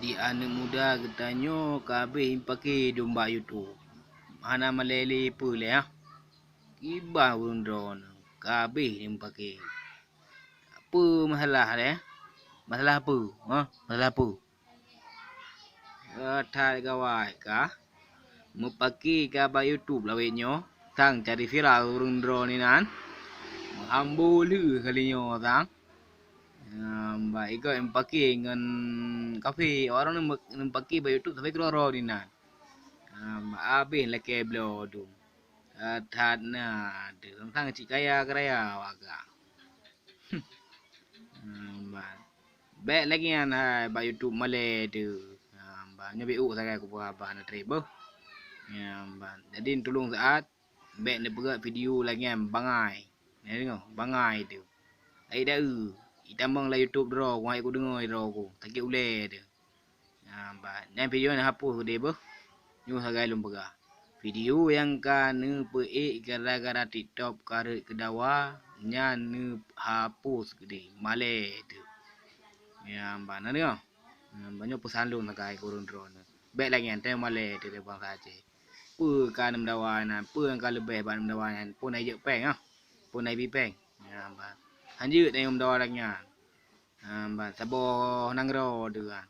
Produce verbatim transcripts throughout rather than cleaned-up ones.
Di aneuëk muda geutanyoe ka habéh jipaké dum bak YouTube. Hana malée lé peue lé, ha? Kiban ureuëng droeneuh ka habéh jipaké. Peue masalah lé? Masalah peue? Ha? Masalah peue? That gawai ka. Meupaké ka bak YouTube lawét nyoe, sang cari viral ureuëng droeneuh nan. Meuhambo lheueh kali nyoe sang. Nyang bak igoe meupaké ngon kafé, orang nyan meupaké bak YouTube sampai keudroe-droe dinan. Nyang bak habéh lakée bloe dum. That na deuh, sang cit kaya keuraya waga. Nyang bak Bék lagée nyan hai bak YouTube malée teuh. Ha, bah, nyoe beu sagai kupeugah haba na treb beuh. Ya, bah. Jadi tulông saat bék neupeugah video lagée nyan bangai. Na deungoe, bangai teuh. Ai da-eu, itamong lam YouTube droe ku, hai kudeungoe droe ku, sakét ulée teuh. Ha, bah, nyan video nyan hapus keudeh beuh. Nyoe sagai lôn peugah. Video nyang ka neupeuék gara-gara TikTok ka rhot keu dawa, nyan neuhapus keudeh, malée teuh. Nyang bak na deungoe. Nyang bak nyoe peusan lôn sagai keu ureuëng droeneuh. Bék lagée nyan, teuh malée teuh bansa Aceh. Peue ka neumeudawa nyan, peue nyang ka leubeh bak neumeudawa nyan, peue na jeuet péng ah. Peue na ibi péng. Nyang bak. Hanjeuet na meudawa lagée nyan. Ha, ban saboh nanggroe deuh kan.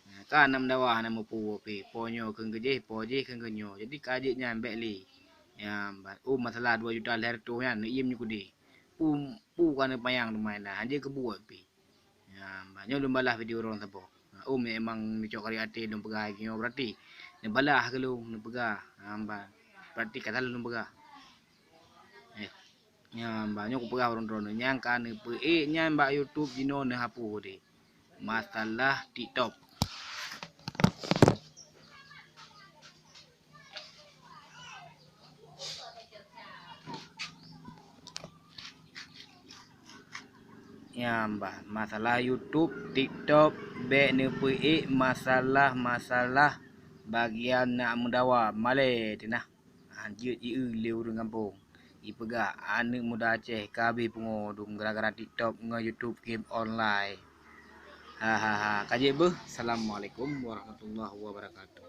Ha, ka na meudawa hana meupuwoe pih. Po nyoe kheun keu jih, po jih kheun keu nyoe. Jadi ka jeuet nyan bék lé. Ya, ban, oh, masalah dua juta lhée reutôh nyan, neuiem nyoe keudeh. Pu, pu ka neupanyang teuma na, hanjeuet keubuet pih. Ya, ban, nyoe lôn balaih video droeneuh saboh. Ha, oh, memang neucok kari até lôn peugah lagée nyoe, berarti neubalah keu lôn, neupeugah. Ha, ban, berarti ka salah lôn peugah. Eh. Nyan, bah, nyoe kupeugah ureuëng droeneuh nyang ka neupeuék nyan bak YouTube jinoe neuhapus deh. Masalah TikTok. Nyan, bah, masalah YouTube, TikTok, bék neupeuék masalah-masalah bagian nak meudawa, malée teuh nah. Ha, jeuet jieu lé ureuëng gampông. Jipeugah aneuëk muda Aceh ka habéh pungo dum gara-gara TikTok ngon YouTube game online. Hahaha. Ka jeuet beuh. Assalamualaikum warahmatullahi wabarakatuh.